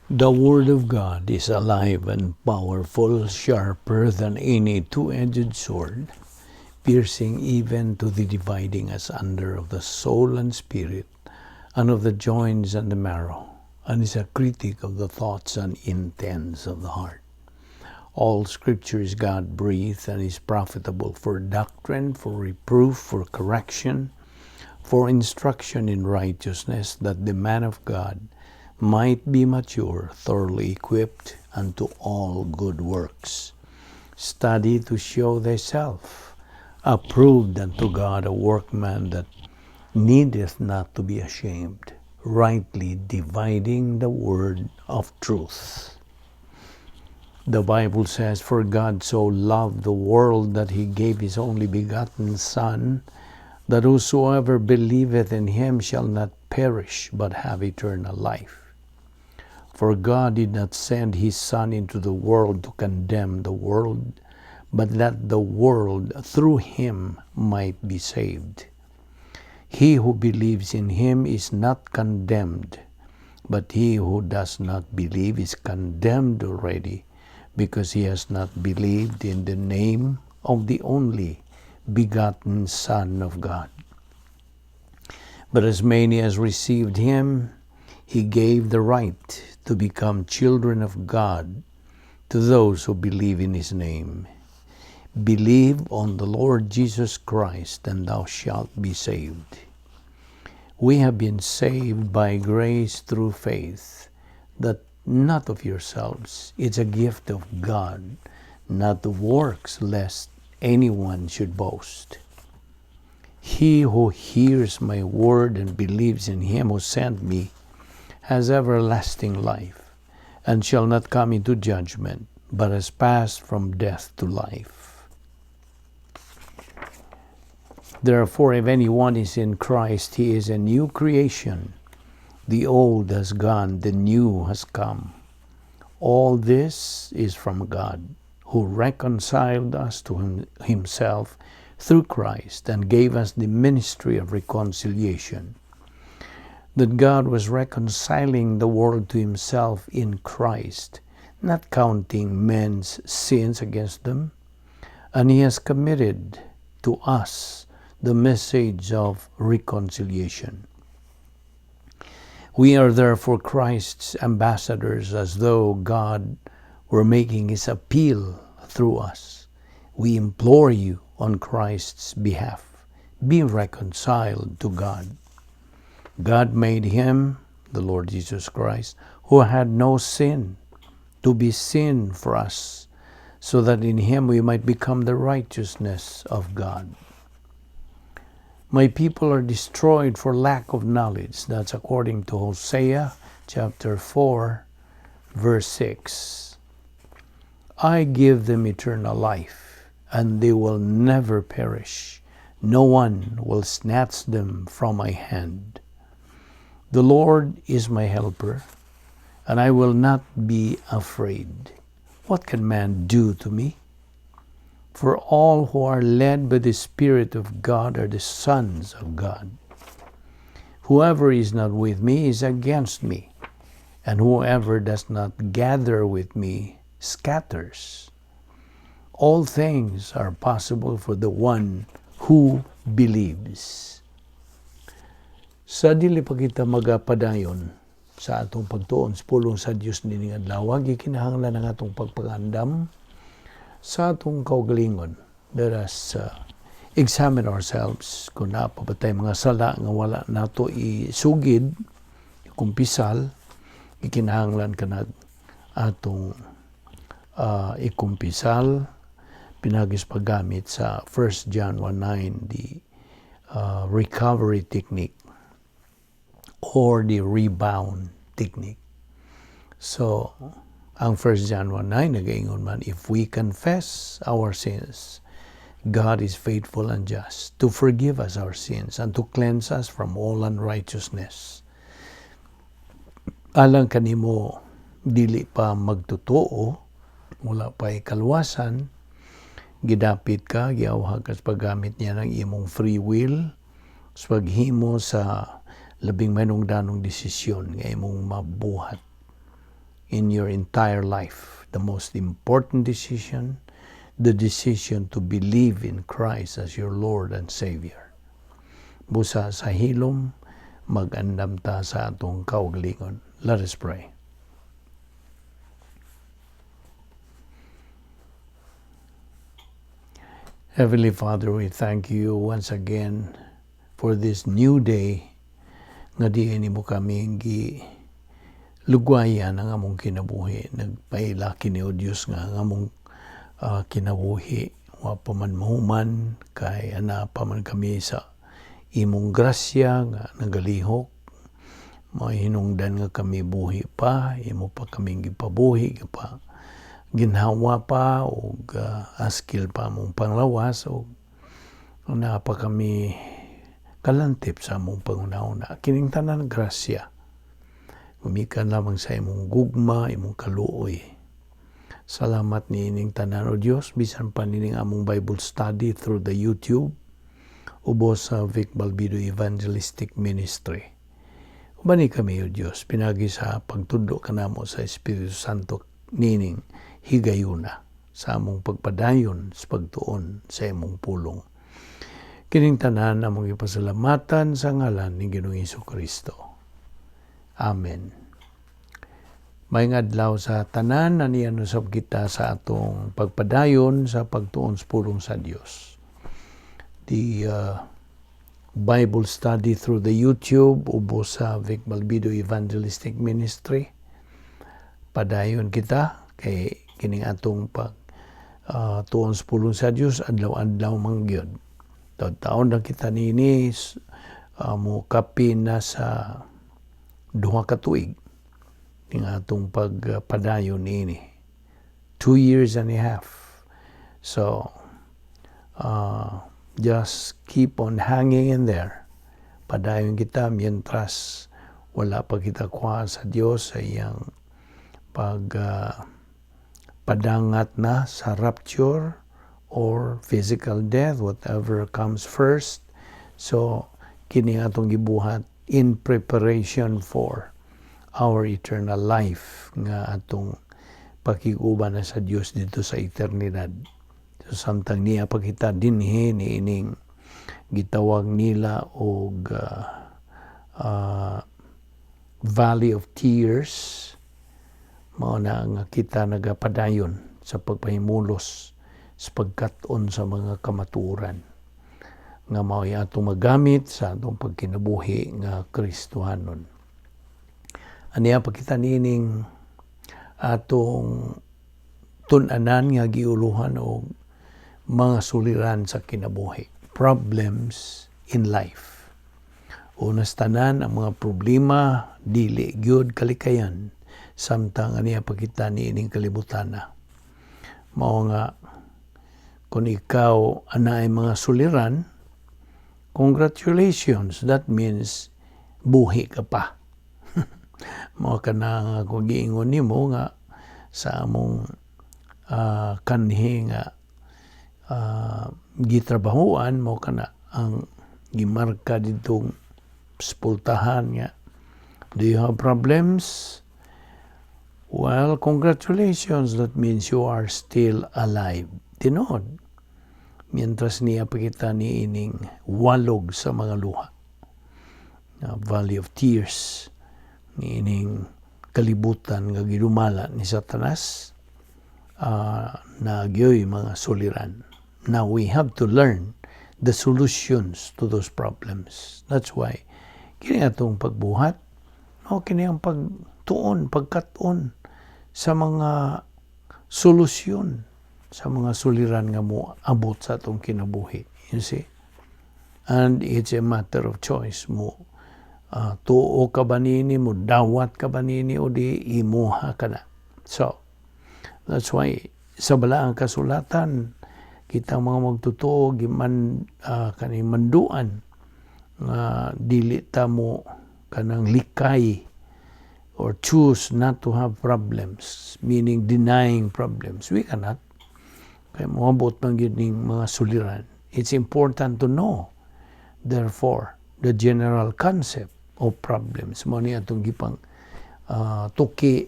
The Word of God is alive and powerful, sharper than any two-edged sword, piercing even to the dividing asunder of the soul and spirit, and of the joints and the marrow, and is a critic of the thoughts and intents of the heart. All Scripture is God breathed and is profitable for doctrine, for reproof, for correction, for instruction in righteousness, that the man of God might be mature, thoroughly equipped unto all good works. Study to show thyself approved unto God, a workman that needeth not to be ashamed, rightly dividing the word of truth. The Bible says, "For God so loved the world that he gave his only begotten Son, that whosoever believeth in him shall not perish, but have eternal life. For God did not send his Son into the world to condemn the world, but that the world through him might be saved. He who believes in him is not condemned, but he who does not believe is condemned already, because he has not believed in the name of the only begotten Son of God. But as many as received him, he gave the right to become children of God, to those who believe in his name. Believe on the Lord Jesus Christ, and thou shalt be saved." We have been saved by grace through faith, that not of yourselves. It's a gift of God, not of works, lest anyone should boast. He who hears my word and believes in him who sent me has everlasting life, and shall not come into judgment, but has passed from death to life. Therefore, if anyone is in Christ, he is a new creation. The old has gone, the new has come. All this is from God, who reconciled us to himself through Christ and gave us the ministry of reconciliation. That God was reconciling the world to himself in Christ, not counting men's sins against them, and he has committed to us the message of reconciliation. We are therefore Christ's ambassadors, as though God were making his appeal through us. We implore you on Christ's behalf, be reconciled to God. God made him, the Lord Jesus Christ, who had no sin, to be sin for us, so that in him we might become the righteousness of God. My people are destroyed for lack of knowledge. That's according to Hosea chapter 4, verse 6. I give them eternal life, and they will never perish. No one will snatch them from my hand. The Lord is my helper, and I will not be afraid. What can man do to me? For all who are led by the Spirit of God are the sons of God. Whoever is not with me is against me, and whoever does not gather with me scatters. All things are possible for the one who believes. Sa dili pa kita magapadayon sa atong pagtuon sa pulong sa Dios nining adlaw, gikinahanglan ang atong pagpangandam sa atong kaugalingon. Let us examine ourselves kung naa pa ba tay mga sala nga wala nato isugid, ikumpisal. Ikinahanglan kanag atong ikumpisal pinaagi sa paggamit sa 1 John 1:9, the recovery technique or the rebound technique. So, ang 1 John 1:9 nagaingon man, "If we confess our sins, God is faithful and just to forgive us our sins and to cleanse us from all unrighteousness." Alang kanimo dili pa magtotoo, wala pa kaluwasan, gidapit ka, giawhag ka sa paggamit niya ng imong free will, sa paghimo sa labing mahinungdanong desisyon nga imong mabuhat. in your entire life. The most important decision, the decision to believe in Christ as your Lord and Savior. Busa sa hilom, mag-andam ta sa atong kaugalingon. Let us pray. Heavenly Father, we thank you once again for this new day nga diin nimo kami gi lugwayan ang among kinabuhi. Nagpaila kini, O Dios, nga ang among kinabuhi wa pa man mahuman kay ana pa man kami sa imong grasya nga nagalihok. Mahinungdan nga kami buhi pa, imo pa kaming gipabuhi pa, ginhawa pa og askil pa among panglawas og naa pa kami kalantip sa among panghunahuna. Kining tanan grasya. Gumikan lamang sa imong gugma, imong kaluoy. Salamat niining tanan, O Dios, bisan pa nining among Bible study through the YouTube ubos sa Vic Balbido Evangelistic Ministry. Ubani kami, O Dios, pinagi sa pagtudlo kanamo sa Espiritu Santo nining higayuna sa among pagpadayon sa pagtuon sa imong pulong. Kining tanan among ipasalamatan sa ngalan ni Ginoong Kristo. Amen. Maayong adlaw sa tanan, anian usab kita sa atong pagpadayon sa pagtuon sa pulong sa Dios. The Bible study through the YouTube ubos sa Vic Balbido Evangelistic Ministry. Padayon kita kay kining atong pag tuon sa pulong sa Dios adlaw-adlaw man gyud. Taon na kita nini, mo kapin na sa 2 ka tuig ning atong pagpadayon niini. 2 years and a half. So, just keep on hanging in there. Padayon kita mientras wala pa kita kuha sa Dios sa iyang pag padangat na sa rapture or physical death, whatever comes first. So, kini atong gibuhat in preparation for our eternal life nga atong pakiguban na sa Dios dito sa eternidad. So, samtang niya pa kita dinhi niining gitawag nila og Valley of Tears, mao na nga kita nagapadayon sa pagpahimulos sa pagkat-on sa mga kamatuoran nga mao'y atong magamit sa atong pagkinabuhi nga Kristohanon. Aniya pa kita niining atong tun-anan nga giuluhan og mga suliran sa kinabuhi. Problems in life. Una sa tanan, ang mga problema dili gyud kalikayan samtang aniya pa kita niining kalibutan na. Mao nga kung ikaw anaay mga suliran, congratulations. That means buhi ka pa. Mao ka na nga kung giingon nimo nga sa among kanhi nga gitrabahuan, mao kana ang gimarka didtong spultahan nga, "Do you have problems? Well, congratulations. That means you are still alive." Tinuod. Mientras niya pa kita niining walog sa mga luha. Valley of Tears. Niining kalibutan nga gidumala ni Satanas, naa gyoy mga suliran. Now we have to learn the solutions to those problems. That's why kini atong pagbuhat, no, kini ang pagtuon, pagkat-on sa mga solusyon sa mga suliran nga mo abot sa atong kinabuhi. You see? And it's a matter of choice mo. Tuo ka ba nini, mo dawat ka ba nini, o di imuha ka na. So, that's why sa balaang kasulatan, kita mga magtotoo giman kaning manduan nga dili ta mo kanang likay or choose not to have problems, meaning denying problems. We cannot. Kay moabot man gyud ning mga suliran. It's important to know, therefore, the general concept of problems. Mao ni atong gipang tuki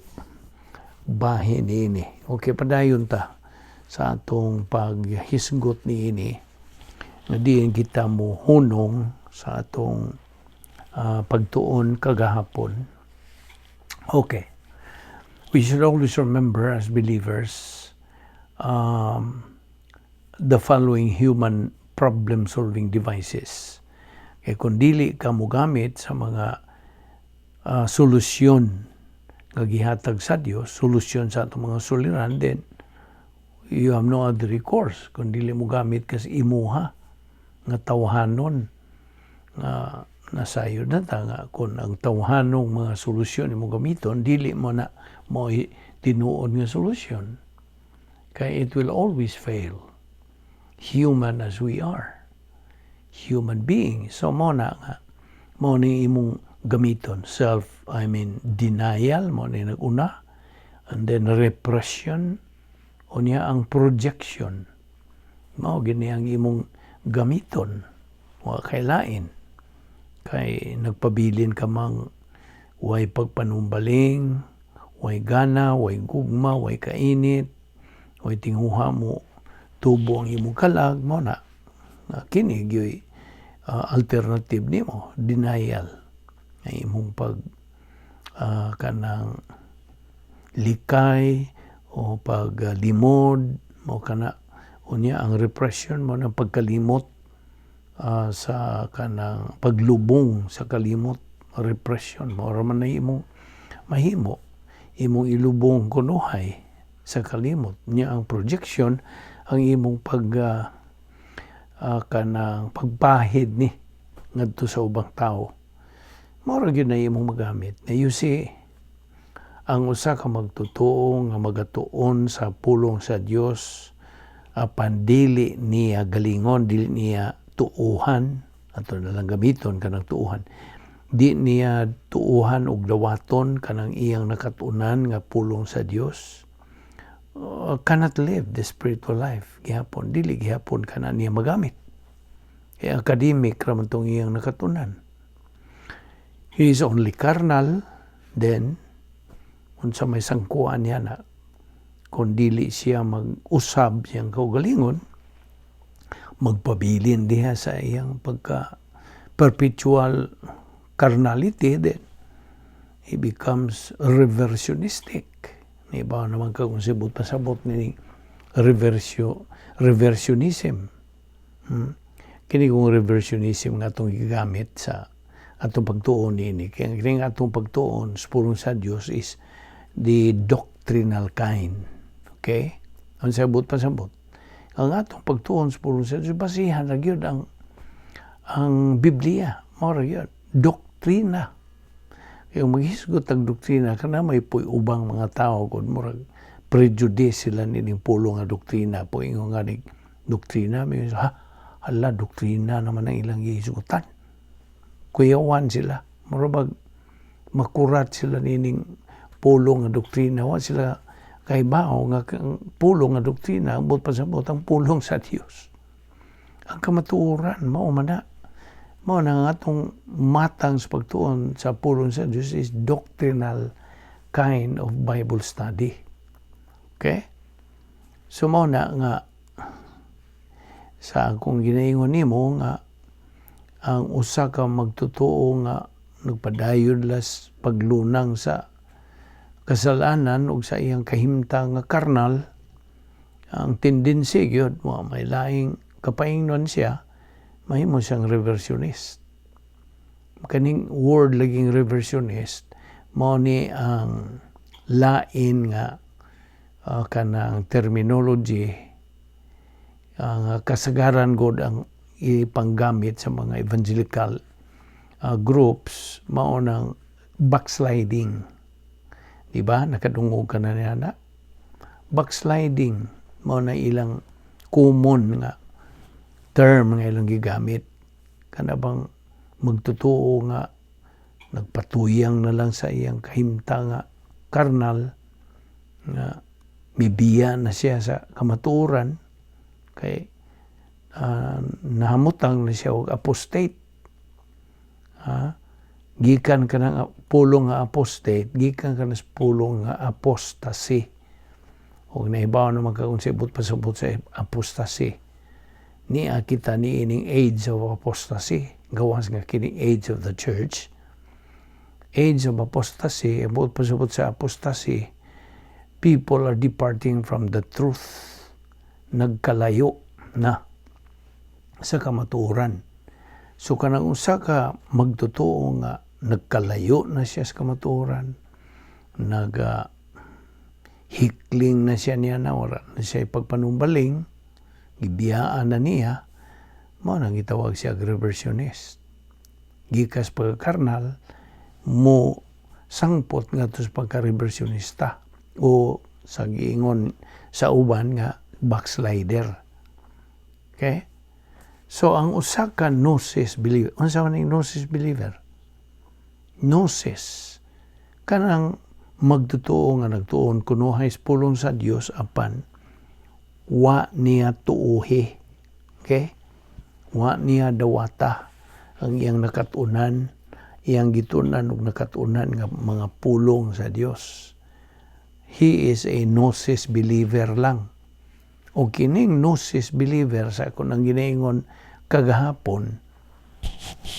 bahin niini. Okay, padayon ta sa atong paghisgot niini nga diin kita mo hunong sa atong pagtuon kagahapon. Okay. We should always remember as believers the following human problem-solving devices. Kay kung dili ka mogamit sa mga solusyon nga gihatag sa Dios, solusyon sa atong mga suliran, then you have no other recourse kung dili mo gamit kas imuha nga tawhanon nga nasayod na ta nga kung ang tawhanong mga solusyon imo gamiton, dili mo na mo tinuod nga solusyon kay it will always fail, human as we are, human beings. So mo na nga mo ni imong gamiton self, I mean, denial mo ni naguna, and then repression, unya ang projection. Mao gini ang imong gamiton, wa kay lain, kay nagpabilin ka mang way pagpanumbaling, way gana, way gugma, way kainit, way tinguha mo tubo ang imong kalag. Mo na nga kini gyoy alternative nimo: denial ay imong pag kanang likay o paglimod mo kana. Unya ang repression mo ng pagkalimot sa kanang paglubong sa kalimot, repression. Mao ra man na imong mahimo, imong ilubong kunuhay sa kalimot niya. Ang projection, ang imong pag kanang pagpahid ni ngadto sa ubang tao. Mao ra gyud na imong magamit. Na you see, ang usa ka magtotoo nga magatuon sa pulong sa Dios apan dili niya galingon, dili niya tuuhan, ato na lang gamiton kanang tuuhan, di niya tuuhan og dawaton kanang iyang nakatunan nga pulong sa Dios, cannot live the spiritual life gihapon. Dili gihapon kana niya magamit kay academic ra man tong iyang nakatunan. He is only carnal. Then unsa may sangkuan niya na kung dili siya mag-usab siyang kaugalingon, magpabilin diha sa iyang pagka perpetual carnality? Then he becomes reversionistic. Di ba naman ka kung sibot pasabot ni reversionism? Kini kung reversionism nga atong gigamit sa atong pagtuon niini. Kaya kini nga atong pagtuon sa pulong sa Dios is the doctrinal kind. Okay? Ang sabot pasabot. Ang atong pagtuon sa pulong sa Dios, basihan ra gyud ang Biblia. Mao ra gyud. Doktrina. Kaya maghisgot ang doktrina, kana may puy ubang mga tao kung murag prejudice sila nining pulong nga doktrina. Po ingon nga ni doktrina, may ha, hala, doktrina naman ang ilang gihisgutan. Kuyawan sila. Murag makurat sila nining pulong nga doktrina. Wa sila kay bao nga ang pulong nga doktrina, ang buot pasabot ang pulong sa Dios. Ang kamatuoran, mao man na. Mao na nga atong matang sa pagtuon sa pulong sa Dios is doctrinal kind of Bible study. Okay? So mao na nga sa akong ginaingon nimo nga ang usa ka magtotoo nga nagpadayon las paglunang sa kasalanan ug sa iyang kahimtang nga karnal, ang tendency gyud mo may laing kapaingnon siya, mahimo siyang reversionist. Kaning word laging reversionist, mao ni ang lain nga kanang terminology ang kasagaran god ang ipanggamit sa mga evangelical groups, mao nang backsliding. Di ba? Nakadungog ka na niya na backsliding, mao na ilang common nga term nga ilang gigamit, kana bang magtotoo nga nagpatuyang na lang sa iyang kahimtang nga karnal, nga mibiya na siya sa kamatuoran kay nahamutang na siya og apostate, ha, Gikan kanang pulong nga apostate, gikan kana sa pulong nga apostasy. Og nahibaw naman ka kung buot pasabot sa apostasy. Nia kita ni ining age of apostasy, gawas nga kini age of the church. Age of apostasy, buot pasabot sa apostasy, people are departing from the truth. Nagkalayo na sa kamatuoran. So kanang usa ka magtotoo nga nagkalayo na siya sa kamatuoran, naga hikling na siya niya na wala na siya pagpanumbaling, gibiyaan na niya, mao nang gitawag siya reversionist. Gikas pagka-carnal, mo sangpot ngadto sa pagka-reversionista o sa giingon sa uban nga backslider. Okay? So ang usa ka gnosis believer, unsa man ang gnosis believer? Gnosis kanang magtotoo nga nagtuon kunuhay sa pulong sa Dios apan wa niya tuuhi. Okay? Wa niya dawata ang iyang nakatunan, iyang gitunan og nakatunan nga mga pulong sa Dios. He is a gnosis believer lang. O kining gnosis believer sa ako nang ginaingon kagahapon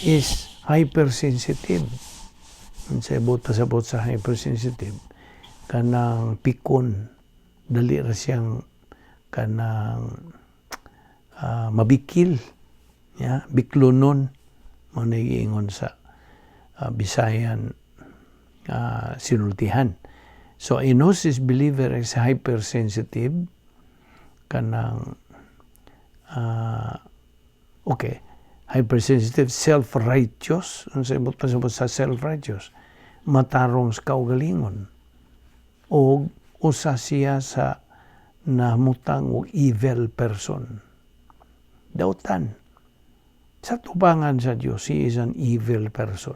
is hypersensitive. Unsay buot pasabot sa hypersensitive? Kanang pikon, dali ra siyang kanang mabikil, ya, biklonon mao na giingon sa Bisayan sinultihan. So a gnosis believer is hypersensitive, kanang okay, hypersensitive, self-righteous. Unsay buot pasabot sa self-righteous? Matarong sa kaugalingon. O usa siya sa namutang og evil person. Dautan. Sa tubangan sa Dios, he is an evil person.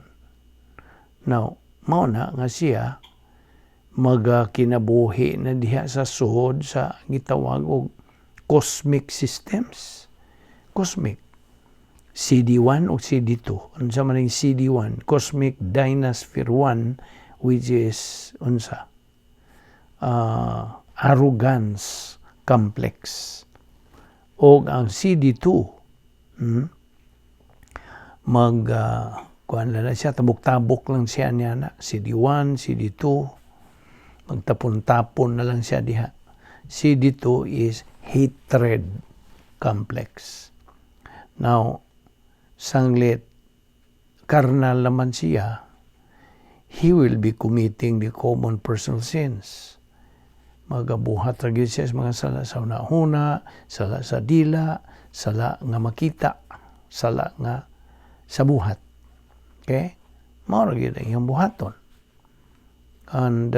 Now, mao na nga siya magakinabuhi na diha sa suhod sa gitawag og cosmic systems. Cosmic. CD1 o CD2. Unsa man ang CD1? Cosmic Dynasphere 1, which is unsa? Arrogance complex. O ang CD2, mag kuan na siya, tabok-tabok lang siya niya na. CD1, CD2, magtapon-tapon na lang siya diha. CD2 is hatred complex. Now, sanglit karnal naman siya, he will be committing the common personal sins. Magabuhat ra gyud siya sa mga sala sa huna, sala sa dila, sala nga makita, sala nga sa buhat. Okay? Mao ra gyud ang iyang buhaton. And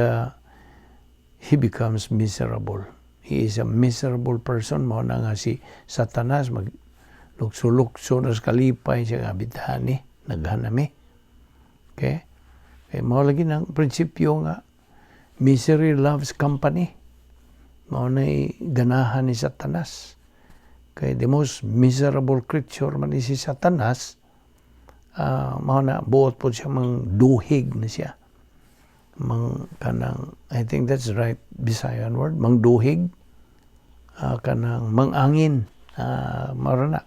he becomes miserable. He is a miserable person. Mao na nga si Satanas mag lukso-lukso na sa kalipay siya nga bitahan ni, naghanami. Okay? Okay, mao lagi ng prinsipyo nga misery loves company. Mao na ganahan ni Satanas. Kay the most miserable creature man ni si Satanas, mao na buot po siya mang duhig na siya. Mang kanang, I think that's the right Bisayan word, mangduhig, kanang mangangin, mao na.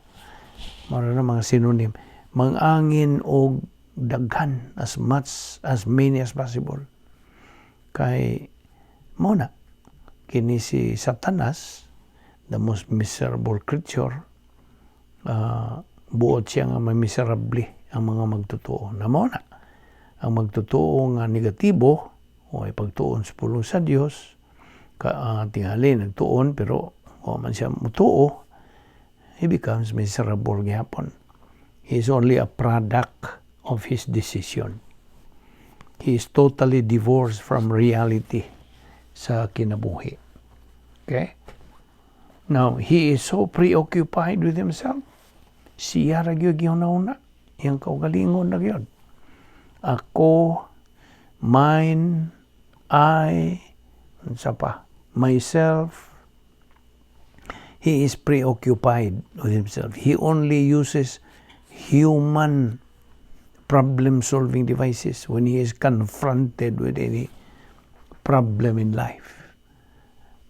Mao na mga synonym. Mangangin og daghan, as much as many as possible. Kay mao na kini si Satanas, the most miserable creature, buot siya nga mamiserable ang mga magtotoo. Na mao na ang magtotoo nga negatibo o ay pagtuon sa pulong sa Dios ka, tingali nagtuon pero wa man siya mutuo, he becomes miserable gihapon. He is only a product of his decision. He is totally divorced from reality sa kinabuhi. Okay? Now, he is so preoccupied with himself. Siya ra gyud gihuna-huna. Iyang kaugalingon na gyud. Ako, mine, I, unsa pa, myself. He is preoccupied with himself. He only uses human Problem-solving devices when he is confronted with any problem in life.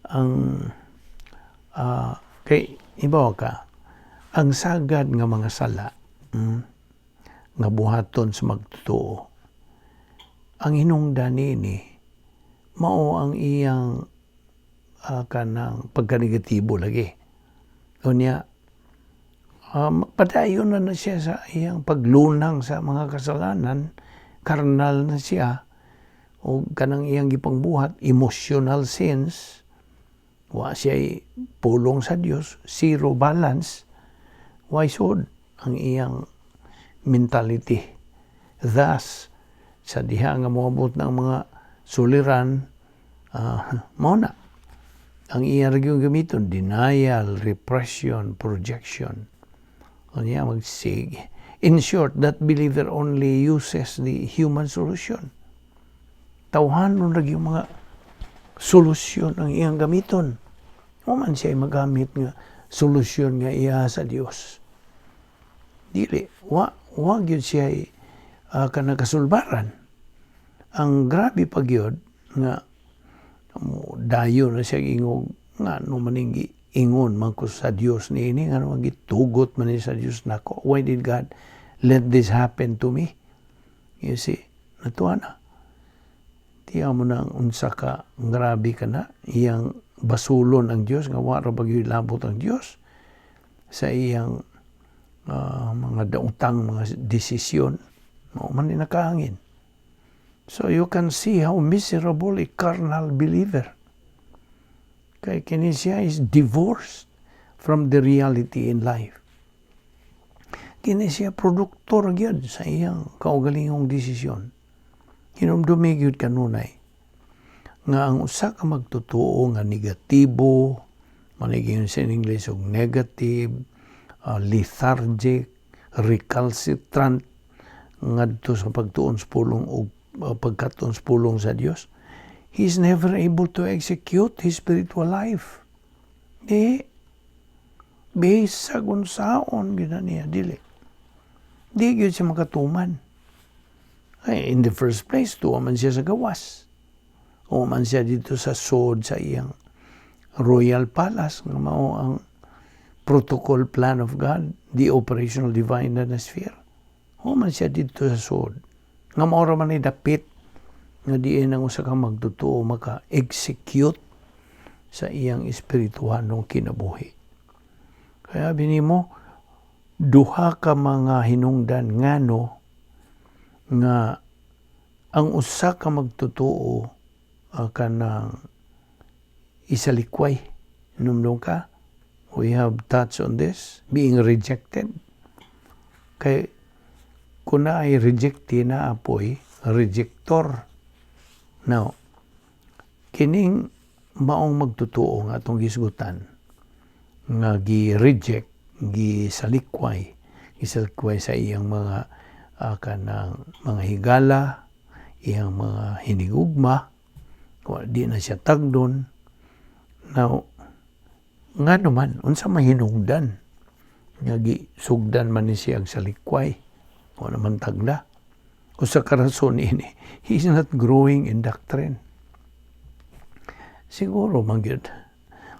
Ang kay ibaw ka, ang sagad nga mga sala nga buhaton sa magtotoo, ang hinungdan niini mao ang iyang kanang pagkanegatibo lagi. Unya, padayon na na siya sa iyang paglunang sa mga kasalanan, karnal na siya, o kanang iyang gipangbuhat, emotional sins, wa siya pulong sa Dios, zero balance, why sud ang iyang mentality. Thus, sa diha nga moabot ng mga suliran, mao na. Ang iyang ra gamiton, denial, repression, projection. Unya magsige. In short, that believer only uses the human solution. Tawhanon ra yung mga solusyon ang iyang gamiton. Wa man siya magamit nga solusyon nga iya sa Dios. Dili, wa gyud siya kanang kasulbaran. Ang grabe pa gyud nga mo dayo na siya ingog nga no maning ingon man ko sa Dios niini, nga no gitugot man ni sa Dios nako. Why did God let this happen to me? You see, natuwa na tiya mo nang unsa ka grabe ka na iyang basulon ang Dios nga wa ra ba labot ang Dios sa iyang mga daotang mga desisyon. Mao man ni nakahangin. So you can see how miserable a carnal believer. Kay kini siya is divorced from the reality in life. Kini siya produktor gyud sa iyang kaugalingong desisyon. Hinumdumi gyud kanunay nga ang usa ka magtotoo nga negatibo, manigin sa English og negative, lethargic, recalcitrant ngadto sa pagtuon sa pulong og pagkaton sa pulong sa Dios, he is never able to execute his spiritual life. Di, bisag unsaon gyud na niya, dili. Di gyud siya makatuman. Ay, in the first place, tuwa man siya sa gawas. O man siya dito sa sod sa iyang royal palace nga mao ang protocol plan of God, the operational divine sphere. O man siya dito sa sod. Nga mao ra man ni dapit nga diin ang usa ka magtotoo maka-execute sa iyang espirituhanong kinabuhi. Kaya binimo duha ka mga hinungdan ngano nga ang usa ka magtotoo kanang isalikway. Hinumdum ka? We have touched on this, being rejected. Kay kung naay rejectee, naa poy rejector. Now, kining maong magtotoo nga atong gisgutan nga gi-reject, gisalikway, gisalikway sa iyang mga kanang mga higala, iyang mga hinigugma, wa di na siya tagdon. Now, nga naman, unsa mahinungdan nga gisugdan man ni siya ang salikway, wa naman tagda? Usa ka rason ini, he is not growing in doctrine. Siguro man gyud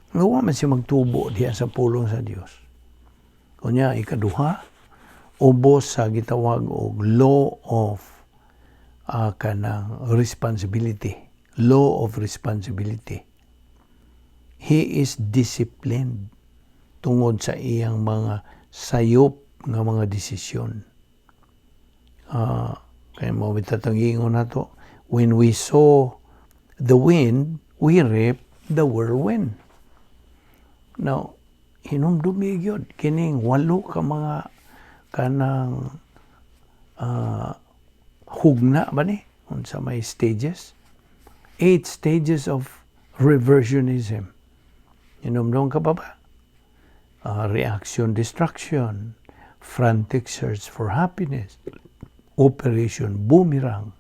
nga wa man siya magtubo diha sa pulong sa Dios. Unya, ikaduha, ubos sa gitawag og law of kanang responsibility. Law of responsibility. He is disciplined tungod sa iyang mga sayop nga mga desisyon. Kaya mao bitang giingon nato, when we sow the wind, we reap the whirlwind. Now, hinumdumi gyud kining walo ka mga kanang hugna ba ni unsa may stages, eight stages of reversionism. Hinumdum ka pa ba? Reaction destruction, frantic search for happiness, operation boomerang,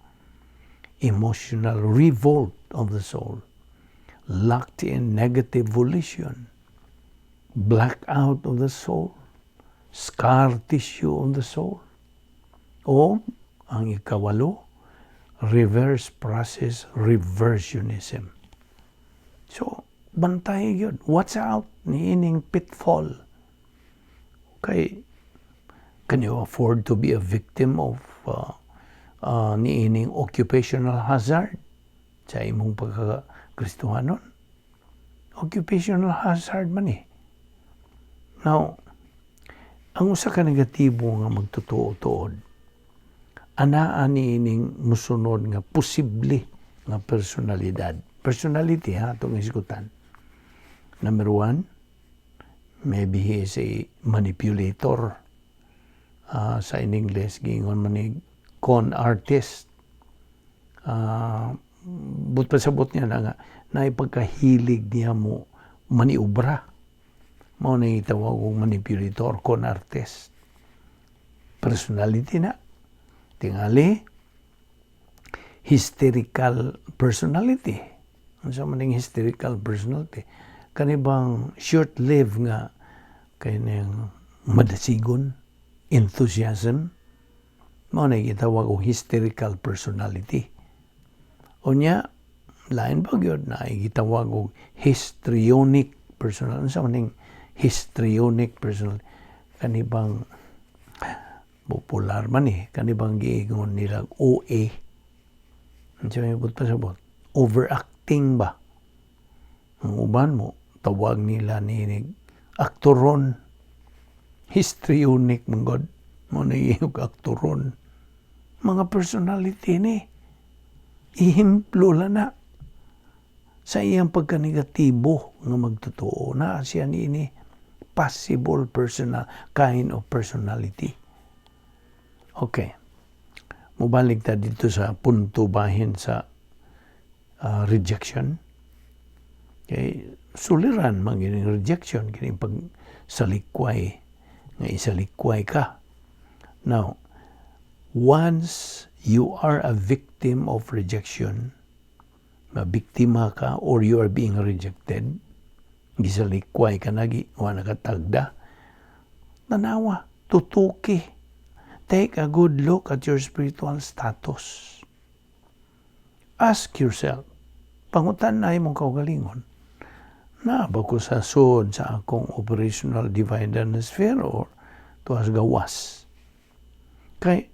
emotional revolt of the soul, locked in negative volition, blackout of the soul, scar tissue of the soul, o Ang ikawalo, reverse process reversionism. So, bantay gyud. Watch out niining pitfall. Okay, can you afford to be a victim of niining occupational hazard sa imong pagka-Kristohanon? Occupational hazard man eh. Now, ang usa ka negatibo nga magtotoo tuod, anaa niining musunod nga posible nga personalidad. Personality ha, itong isgutan. Number one, maybe he is a manipulator. Sa in English, giingon man ni con artist. But pasabot niya na nga, naipagkahilig niya mo maniubra. Mao na itawag og manipulator, con artist. Personality na. Tingali, hysterical personality. Unsa man ning hysterical personality? Kani bang short-lived nga kay madasigon, enthusiasm, mao na gitawag og hysterical personality. Unya, lain pa gyud na gitawag og histrionic personality. Unsa man ning histrionic personality? Kani bang popular man eh, kani bang giingon nila OA. Unsa may buot pasabot? Overacting ba? Ang uban mo, tawag nila ni aktoron. Histrionic man god. Mao na iyong aktoron. Mga personality ni. Ihemplo lang na sa iyang pagkanegatibo nga magtotoo na siya niini possible personal kind of personality. Okay. Mubalik ta dito sa punto bahin sa rejection. Okay, suliran man kining rejection, kining pag salikway nga isalikway ka. Now, once you are a victim of rejection, mabiktima ka or you are being rejected, gisalikway ka na, wa nakatagda, tanawa, tutuki. Take a good look at your spiritual status. Ask yourself, pangutan na imong kaugalingon, naa ba ko sa sud sa akong operational divider na sphere or tuas gawas? Kay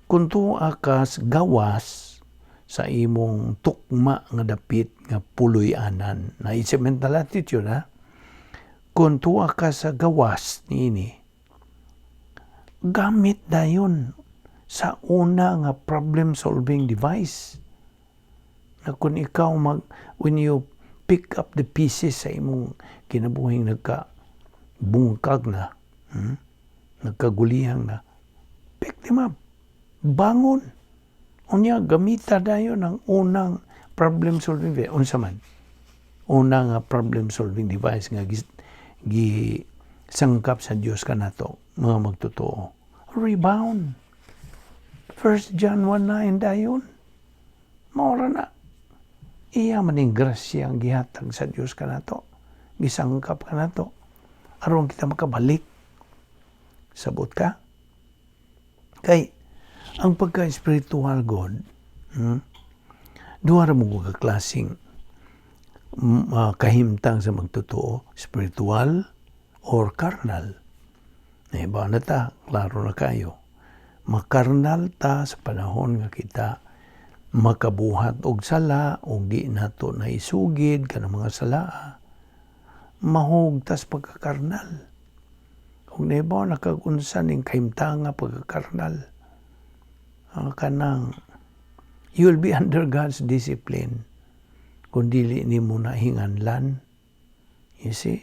kung tuwa ka gawas sa imong tukma nga dapit nga puloy-anan, na it's a mental attitude ha, kung tuwa ka sa gawas niini, gamit dayon sa una nga problem solving device na kung ikaw mag when you pick up the pieces sa imong kinabuhing nagka bungkag na, nagkagulihang na, pick them up, bangon. Unya gamita dayon ang unang problem solving device. Unsa man una nga problem solving device nga gi sangkap sa Dios kanato mga magtotoo? Rebound. 1 John 1:9 dayon. Maura na. Iya man ning grasya ang gihatag sa Dios kanato, gisangkap kanato aron kita makabalik. Sabot ka? Kay ang pagka-spiritual God, duha ra mo ka klaseng kahimtang sa magtotoo, spiritual or carnal. Eh, ba na ta, klaro na kayo. Makarnal ta sa panahon nga kita makabuhat og sala og di nato na isugid kanang mga sala. Mahug tas pagkakarnal. Kung nahibaw nakagunsa ning kahimtang nga pagkakarnal, ang kanang you will be under God's discipline kung dili nimo na hinganlan. You see?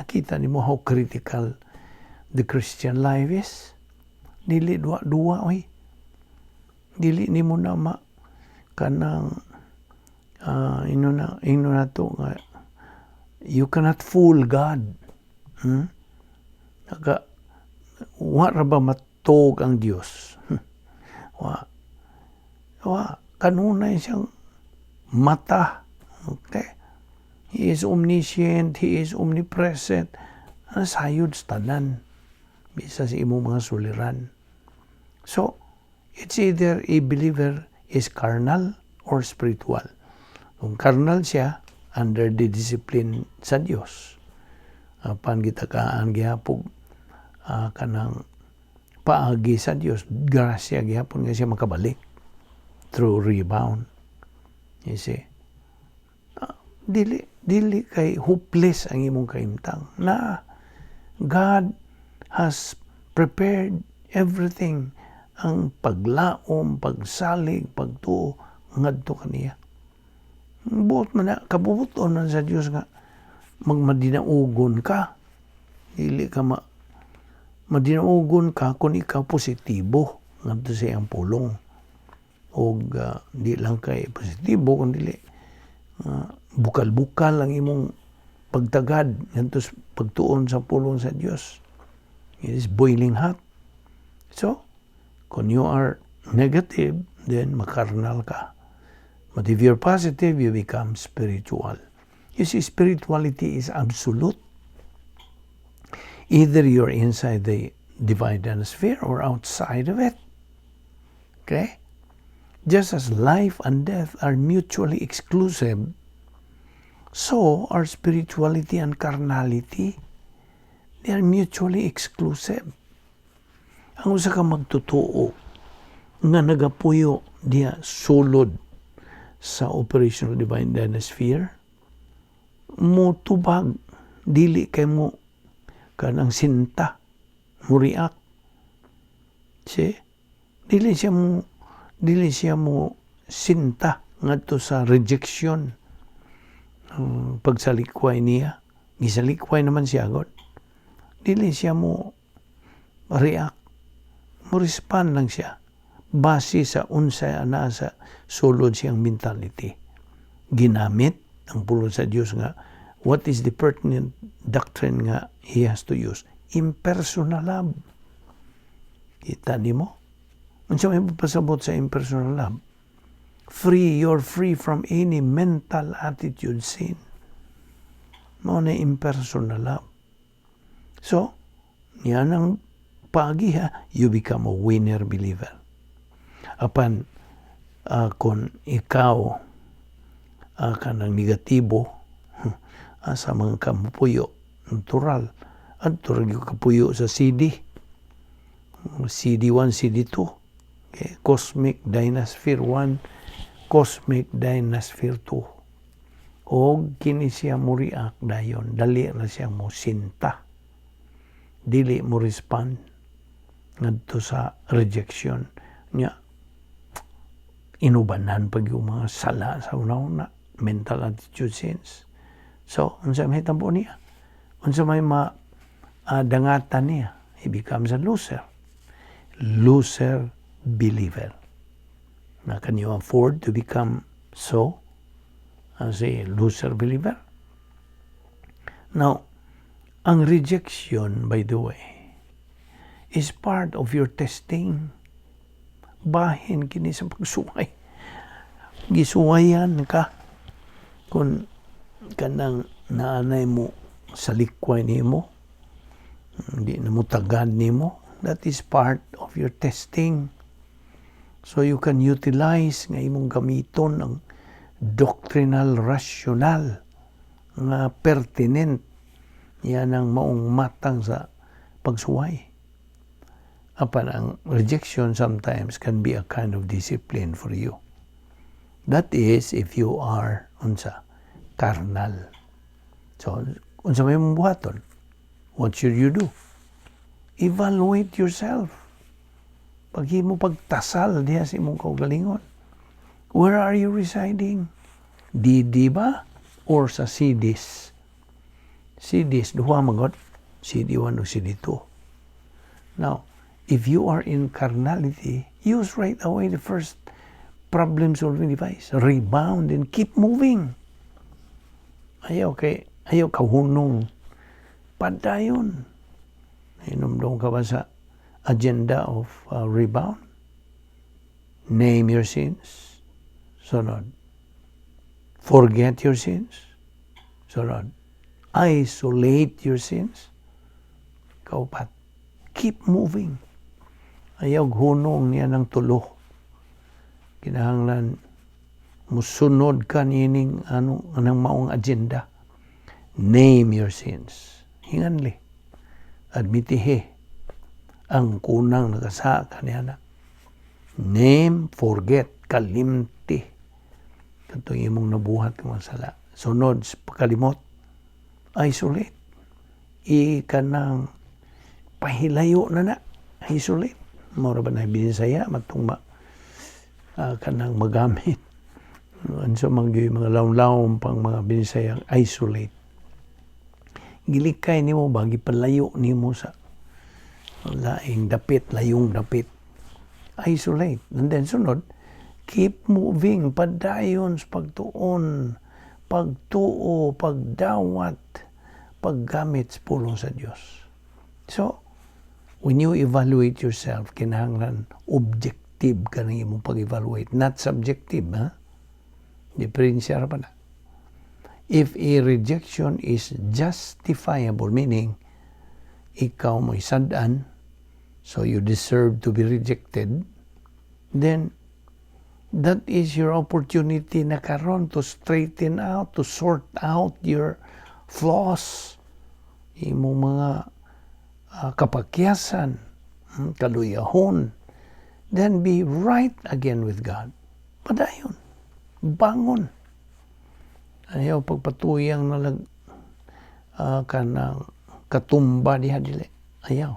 Nakita nimo how critical the Christian life is. Dili duwa-duwa oy. Dili nimo na ma kanang ino na to nga you cannot fool God. Naga wa ra ba matog ang Dios? Wa. Wa kanunay siyang mata. Okay? He is omniscient, He is omnipresent. Sayod sa tanan. Bisa sa imong mga suliran. So, It's either a believer is carnal or spiritual. Kung carnal siya, under the discipline sa Dios. Apan gitakaan gihapon kanang paagi sa Dios, grasya gihapon nga siya makabalik through rebound. You see? Dili kay hopeless ang imong kahimtang. Na God has prepared everything, ang paglaom, pagsalig, pagtuo ngadto kaniya. Buot man na, kabubuton man sa Dios nga magmadinaugon ka. Dili ka madinaugon ka kung ikaw positibo ngadto sa iyang pulong. Og di lang kay positibo kun dili bukal-bukal ang imong pagtagad ngadto sa pagtuon sa pulong sa Dios. It is boiling hot. So, kung you are negative, then makarnal ka. But if you're positive, you become spiritual. You see, spirituality is absolute. Either you're inside the divine sphere or outside of it. Okay? Just as life and death are mutually exclusive, so are spirituality and carnality. They are mutually exclusive. Ang usa ka magtotoo nga nagapuyo diya sulod sa operational divine dynasphere mo tubag, dili kay mo kanang sinta, mo react si dili siya mo sinta ngadto sa rejection. Ang pagsalikway niya, gisalikway naman siya god, dili siya mo react, mo respond lang siya base sa unsa naa sa sulod siyang mentality. Ginamit ang pulong sa Dios nga what is the pertinent doctrine nga he has to use? Impersonal love. Kita nimo? Unsa may pasabot sa impersonal love? Free, you're free from any mental attitude sin. Mao na impersonal love. So, yan ang paagi ha, you become a winner believer. Apan, kung ikaw kanang negatibo sa mga kamupuyo, natural, adto ra gyud kapuyo sa CD. CD1, CD2. Okay. Cosmic Dynasphere 1, Cosmic Dynasphere 2. Og kini siya mo react dayon, dali na siya mo sinta. Dili mo respond ngadto sa rejection nya. Inubanan pag yung mga sala sa una-una, mental attitude sins. So unsa may tampo niya, unsa may ma dangatan niya? He becomes a loser, loser believer. Now, can you afford to become so as a loser believer? Now, ang rejection, by the way, is part of your testing. Bahin kini sa pagsuway. Gisuwayan ka kung kanang naanay mo sa likway nimo, hindi na mo tagad nimo. That is part of your testing. So you can utilize nga imong gamiton ang doctrinal rationale nga pertinent. Yan ang maong matang sa pagsuway. Apan ang rejection sometimes can be a kind of discipline for you. That is if you are unsa, carnal. So unsa may mong buhaton? What should you do? Evaluate yourself. Paghimo pagtasal diha sa imong kaugalingon. Where are you residing? DD ba? Or sa CDs? CDs, duha magod. CD1 o CD2. Now, if you are in carnality, use right away the first problem-solving device. Rebound and keep moving. Ayaw kay ayaw kahunong. Padayon. Hinumdum ka ba sa agenda of rebound? Name your sins. Sunod. Forget your sins. Sunod. Isolate your sins. Kaupat. Keep moving. Ayaw hunong niya ng tulo. Kinahanglan musunod ka niining ano anang maong agenda. Name your sins. Hinganli. Admitihi ang kunang nakasala ka niya na. Name, forget, kalimti. Katong imong nabuhat ng mga sala. Sunod, sa pagkalimot, isolate. Ikanang pahilayo na na. Isolate. Mura ba na binisaya, matong ma, kanang magamit. Unsa man gyud mga lawom-lawom pang mga binisaya, isolate. Gilikay nimo ba, gipalayo nimo sa laing dapit, layong dapit. Isolate. And then sunod, keep moving, padayon sa pagtuon, pagtuo, pagdawat, paggamit sa pulong sa Dios. So, when you evaluate yourself, kinahanglan objective ka ng imong pag-evaluate, not subjective, ha? Diferensya ra pa na. If a rejection is justifiable, meaning, ikaw mo'y sad-an, so you deserve to be rejected, then that is your opportunity na karon to straighten out, to sort out your flaws, imong mga kapakyasan, kaluyahon, then be right again with God. Padayon. Bangon. Ayaw pagpatuyang nalag kanang katumba diha, dili. Ayaw.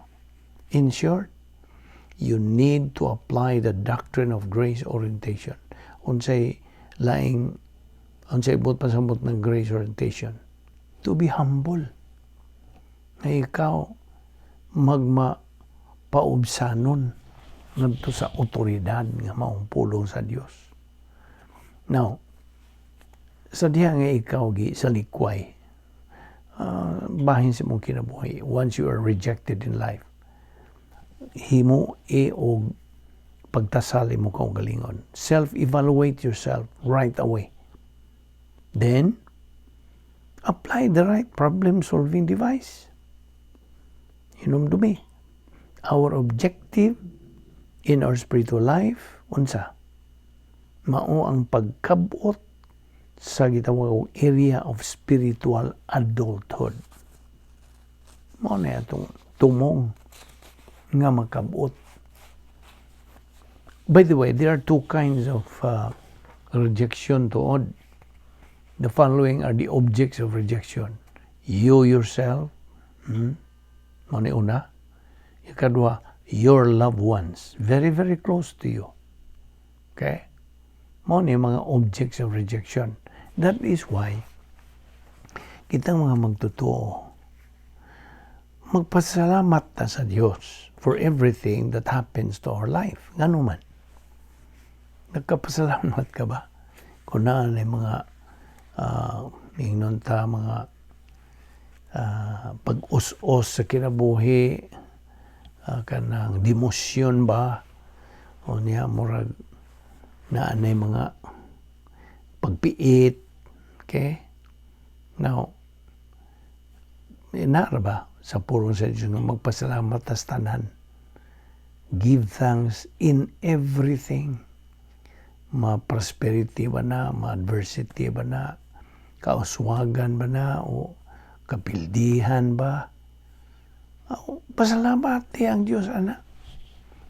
In short, you need to apply the doctrine of grace orientation. Unsay laing, unsay buot pasabot ng grace orientation? To be humble. Na ikaw magma paubsanon ngadto sa otoridad nga maong pulong sa Dios. Now, sa diha nga ikaw gi sa likway, bahin sa imong kinabuhi, once you are rejected in life, himo e og pagtasal imo kaugalingon. Self-evaluate yourself right away. Then, apply the right problem-solving device. Hinumdumi. Our objective in our spiritual life, unsa? Mao ang pagkabot sa gitawag og area of spiritual adulthood. Mao na atong tumong nga makabot. By the way, there are two kinds of rejection tuod. The following are the objects of rejection. You yourself, mao ni una. Ikadua, your loved ones, very, very close to you. Okay? Mao ni mga objects of rejection. That is why kitang mga magtotoo, magpasalamat ta sa Dios for everything that happens to our life. Ngano man? Nagkapasalamat ka ba? Kung naa na mga ingnon ta mga pag-us-us sa kinabuhi, kanang demosyon ba, o niya murag naa nay mga pagpiit, okay? Now, inara ba sa pulong sa Diyos nga magpasalamat tas tanan? Give thanks in everything. Ma-prosperity ba na, ma-adversity ba na, kauswagan ba na, o kapildihan ba? Oh, pasalamat ang Diyos, ana.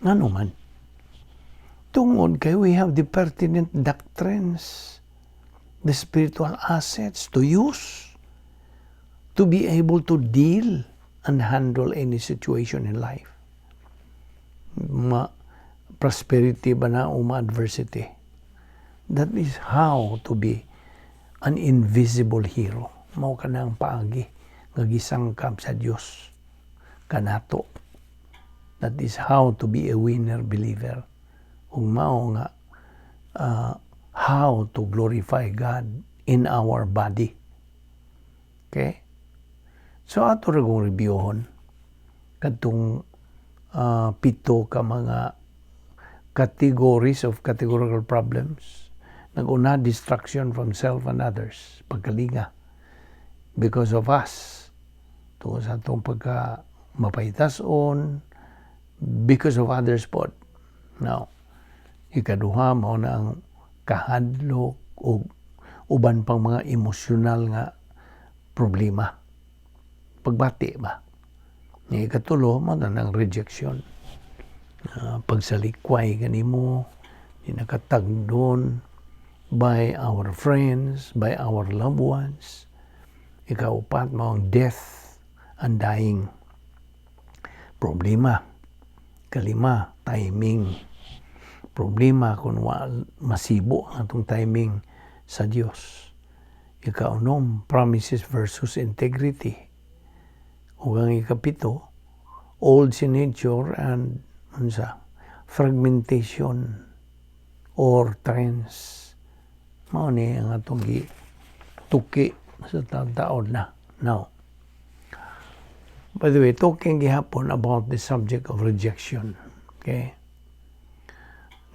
Ngano man? Tungod kay we have the pertinent doctrines, the spiritual assets to use to be able to deal and handle any situation in life. Ma prosperity ba na o ma-adversity. That is how to be an invisible hero. Mao ka ang paagi nga gisangkap sa Dios kanato. That is how to be a winner believer. Ug mao nga how to glorify God in our body. Okay? So ato ra kong reviewhon kadtong pito ka mga categories of categorical problems. Nag-una, destruction from self and others, pagkalinga. Because of us. Tungod sa atong pagka mapahitason, Because of others pod. Now, ikaduha, mao na ang kahadlok o uban pang mga emosyonal nga problema. Pagbati ba? Ni ikatulo, mao na ang rejection. Pagsalikway kanimo, di nakatagdon by our friends, by our loved ones. Ikaupat, mao ang death and dying. Problema. Kalima, timing. Problema kung wa masibo ang atong timing sa Dios. Ikaunom, promises versus integrity. Ug ang ikapito, old sin nature and unsa, fragmentation or trends. Mao ni ang atong tuki sa taon na. Now, by the way, talking gihapon about the subject of rejection. Okay?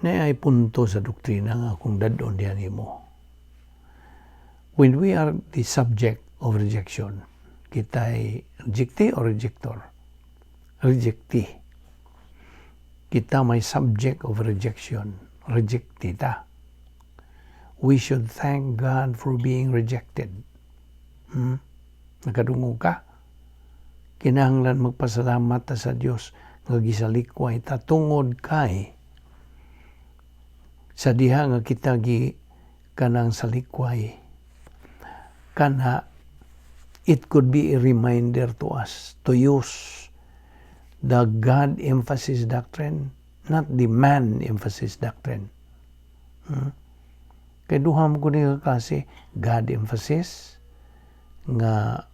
Naay punto sa doktrina nga akong dad-on diyan nimo. When we are the subject of rejection, kita'y rejectee or rejector? Rejectee. Kita may subject of rejection. Rejectee ta. We should thank God for being rejected. Nakadungog ka? Kinahanglan magpasalamat ta sa Dios nga gisalikway ta tungod kay sa diha nga kita gi kanang salikway kana, it could be a reminder to us to use the God emphasis doctrine, not the man emphasis doctrine. Kay duha man ko ni klase: God emphasis nga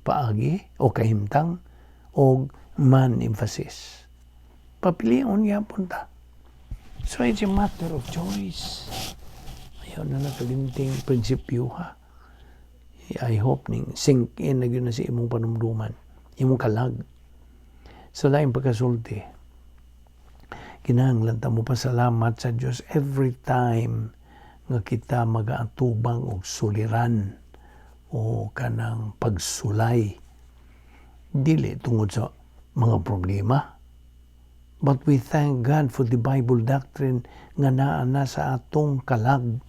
paagi o kahimtang o man emphasis. Papilion gyapon ta. So it's a matter of choice. Ayaw na nakalimting prinsipyo, ha. I hope ning sink in na gyud na sa imong panumduman, imong kalag. Sa laing pagkasulti, kinahanglan ta mo pasalamat sa Dios every time nga kita magaatubang og suliran o kanang pagsulay. Dili tungod sa mga problema, but we thank God for the Bible doctrine nga naa na sa atong kalag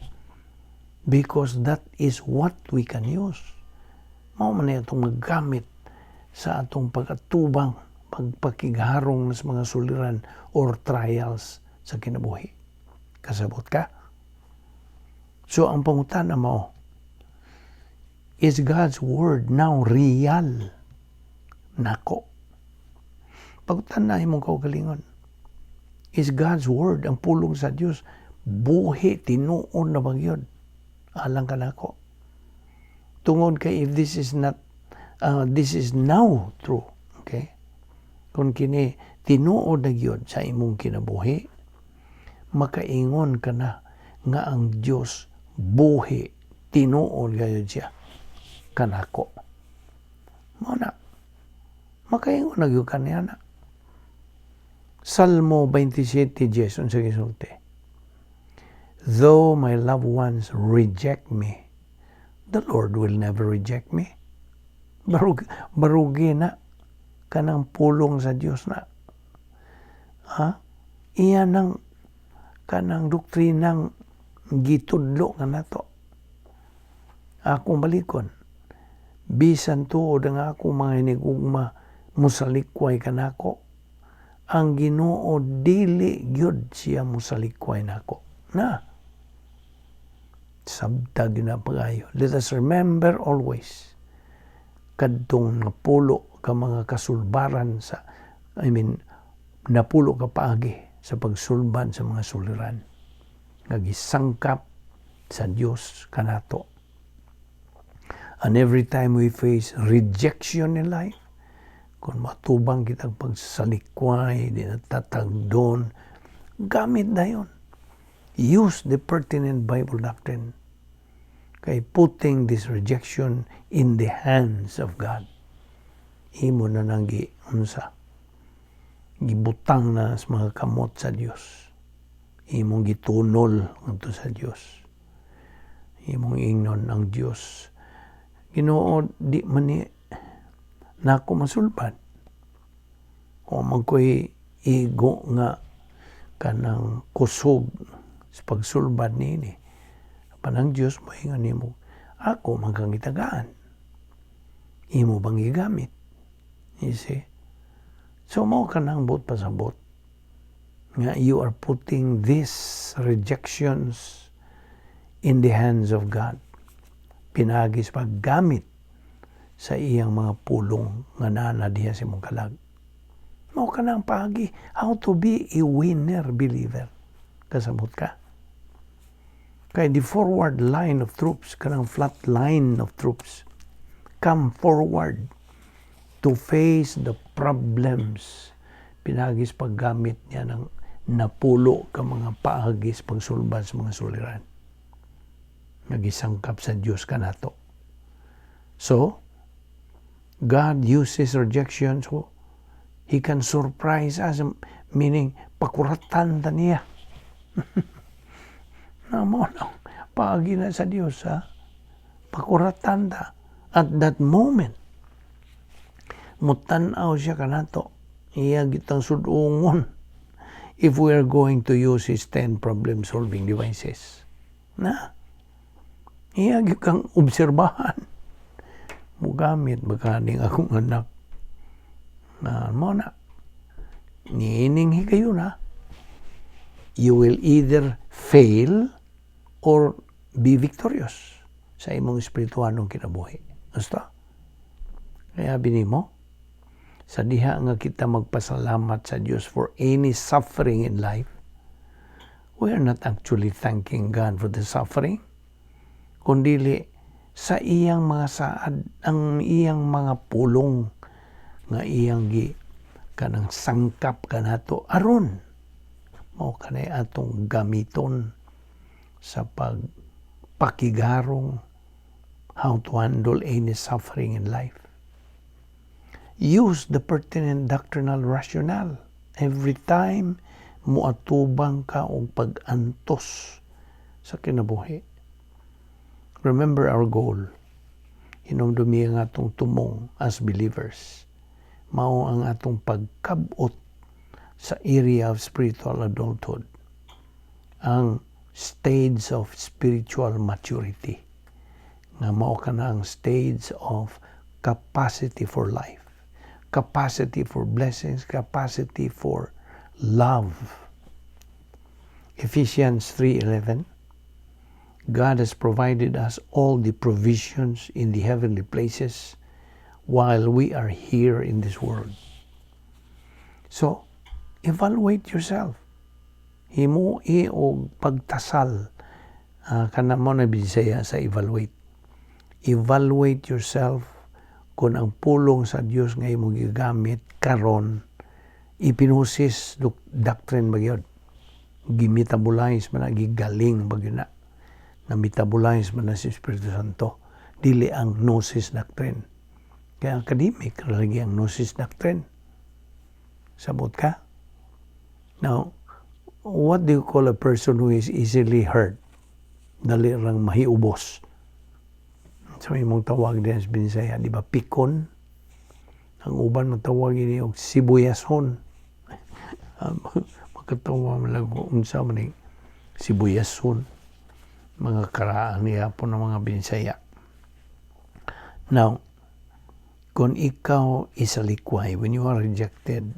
because that is what we can use. Mao man atong maggamit sa atong pag-atubang, pagpakigharong sa mga suliran or trials sa kinabuhi. Kasabot ka? So ang pangutana mao, is God's word now real nako? Pangutana imong kaugalingon. Is God's word, ang pulong sa Dios, buhi, tinuod na ba gyud alang kanako? Tungod kay if this is not, this is now true, okay? Kung kini tinuod na gyud sa imong kinabuhi, makaingon ka na nga ang Dios buhi, tinuod gayud siya kanako. Mao na. Makaingon na gyud kaniya na. Salmo 27:10, unsa gisulti? "Though my loved ones reject me, the Lord will never reject me." Barugi na kanang pulong sa Dios na. Ha? Iya nang kanang doktrinang gitudlo nga nato. Akong balikon. Bisan tuod ang akong mga hinigugma musalikway kanako, ang Ginoo dili gyud siya musalikway nako. Na. Sabtag na pagayo. Let us remember always kadtong napulo ka mga kasulbaran sa, I mean, napulo ka paagi sa pagsulban sa mga suliran nga gisangkap sa Dios kanato. And every time we face rejection in life, kung matubang kitang pagsalikway, di natatagdon, gamit na yun. Use the pertinent Bible doctrine. Kay putting this rejection in the hands of God. Imo na nang gi, unsa, gibutang na sa mga kamot sa Dios. Imong gitunol ngadto sa Dios. Imong ingnon ang Dios. "Ginoo, di man ni nako masulbad. O man ko'y igo nga kanang kusog sa pagsulbad niini. Apan ang Dios moingon nimo, "Ako man kang gitagaan. Imo bang gigamit?" You see? So mao kanang buot pasabot nga you are putting these rejections in the hands of God. Pinaagi sa paggamit sa iyang mga pulong nga naa diha sa imong kalag. Mao kanang paagi how to be a winner believer. Kasabot ka? Kay the forward line of troops, kanang flat line of troops, come forward to face the problems pinaagi sa paggamit niya ng napulo ka mga paagi sa pagsulbad sa mga suliran nga gisangkap sa Dios kanato. So, God uses rejection so He can surprise us, meaning pakuratan ta niya. Na mao na paagi na sa Dios, ha? Pakuratan ta. At that moment, mutan-aw siya kanato. Iya kitang sudungon if we are going to use his 10 problem-solving devices. Na, iya gyud kang obserbahan. Mugamit ba kaning akong anak? Na mao na. Niining higayuna, you will either fail or be victorious sa imong espirituhanong kinabuhi. Basta. Kaya binimo, sa diha nga kita magpasalamat sa Dios for any suffering in life, we are not actually thanking God for the suffering, kundili sa iyang mga saad, ang iyang mga pulong nga iyang gi kanang sangkap kanato aron mao kanay atong gamiton sa pagpakigarong how to handle any suffering in life. Use the pertinent doctrinal rationale every time muatubang ka og pag-antos sa kinabuhi. Remember our goal. Hinumdumi ang atong tumong as believers. Mao ang atong pagkabot sa area of spiritual adulthood. Ang stage of spiritual maturity. Nga mao kana ang stage of capacity for life, capacity for blessings, capacity for love. Ephesians 3:11. God has provided us all the provisions in the heavenly places while we are here in this world. So, evaluate yourself. Himui og pagtasal. Kana mao na Bisaya sa evaluate. Evaluate yourself kung ang pulong sa Dios nga imong gigamit karon epinosis doctrine ba gyud, gimetabolize man na, gigaling ba gyud na, na metabolize man na si Espiritu Santo, dili ang gnosis doctrine, kaya academic lagi ang gnosis doctrine. Sabot ka? Now, what do you call a person who is easily hurt, dali rang mahiubos? So imong tawag din sa Binisaya, di ba, pikon? Ang uban matawag ini og sibuyason. Makatawa man lang kung unsa man ning sibuyason. Mga karaan niya po ng mga Binisaya. Now, kung ikaw isalikway, when you are rejected,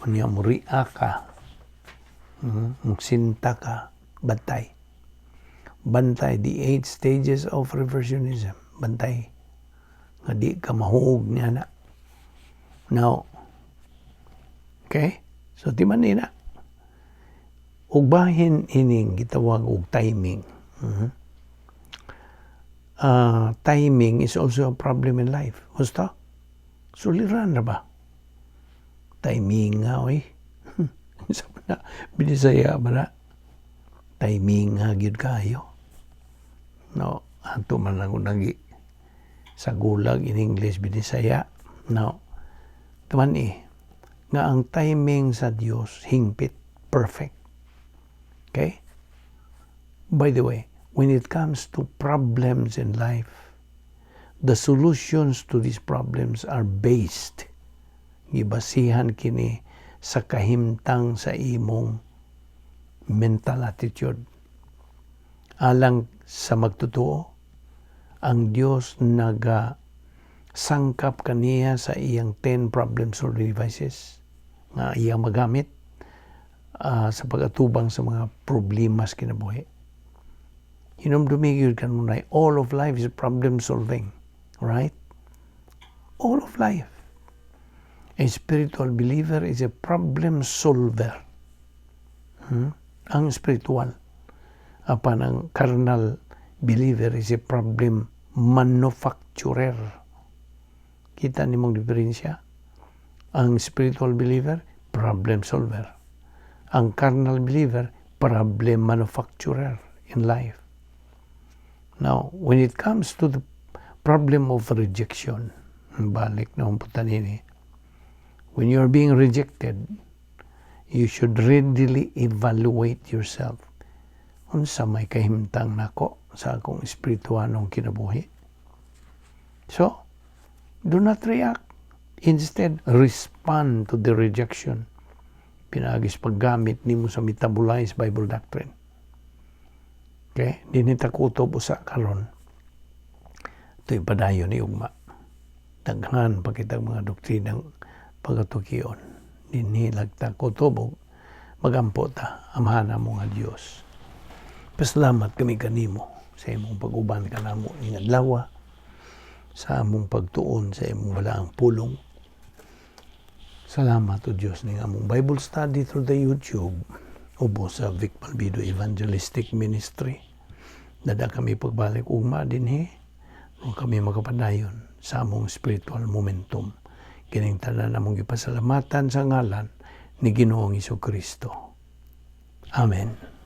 unya mo ka, mugsinta ka, bantay. Bantay, the eight stages of reversionism. Bantay. Nga di ka mahuog niya na. Now, okay? So, di man na. Ug bahin ining gitawag og timing. Timing is also a problem in life. Gusto? Suliran na ba? Timing nga, oy. Sa na, Binisaya ba na? Timing nga gyud kayo. No, ato man lang nagi sa gulag in English Binisaya. No. Tuman eh, nga ang timing sa Dios hingpit, perfect. Okay? By the way, when it comes to problems in life, the solutions to these problems are based, gibasihan kini sa kahimtang sa imong mental attitude. Alang sa magtotoo, ang Dios naga sangkap kaniya sa iyang 10 problem solving devices nga iyang magamit sa pag-atubang sa mga problema sa kinabuhi. Hinumdumi gyud kanunay, all of life is problem solving, right? All of life. A spiritual believer is a problem solver. Ang spiritual. Apan ang carnal believer is a problem manufacturer. Kita nimong diferensya? Ang spiritual believer, problem solver. Ang carnal believer, problem manufacturer in life. Now, when it comes to the problem of rejection, balik na punta nini, when you're being rejected, you should readily evaluate yourself. Unsa may kahimtang nako sa akong espirituanong kinabuhi? So, do not react. Instead, respond to the rejection. Pinaagi sa paggamit nimo sa metabolized Bible doctrine. Okay? Dinhi ta kutob usa karon. Ito'y padayon ni ugma. Daghan pa kitang mga doktrinang pagatukion. Dinhi lang ta kutob ug magampo ta. Amahan namo nga Dios. Pasalamat kami kanimo sa imong pag-uban kanamo ning adlaw, sa among pagtuon sa imong balaang pulong. Salamat, O Diyos, ning among Bible study through the YouTube ubos sa Vic Balbido Evangelistic Ministry. Dada kami pagbalik ugma dinhi ug kami makapadayon sa among spiritual momentum. Kining tanan among gipasalamatan sa ngalan ni Ginoong Kristo. Amen.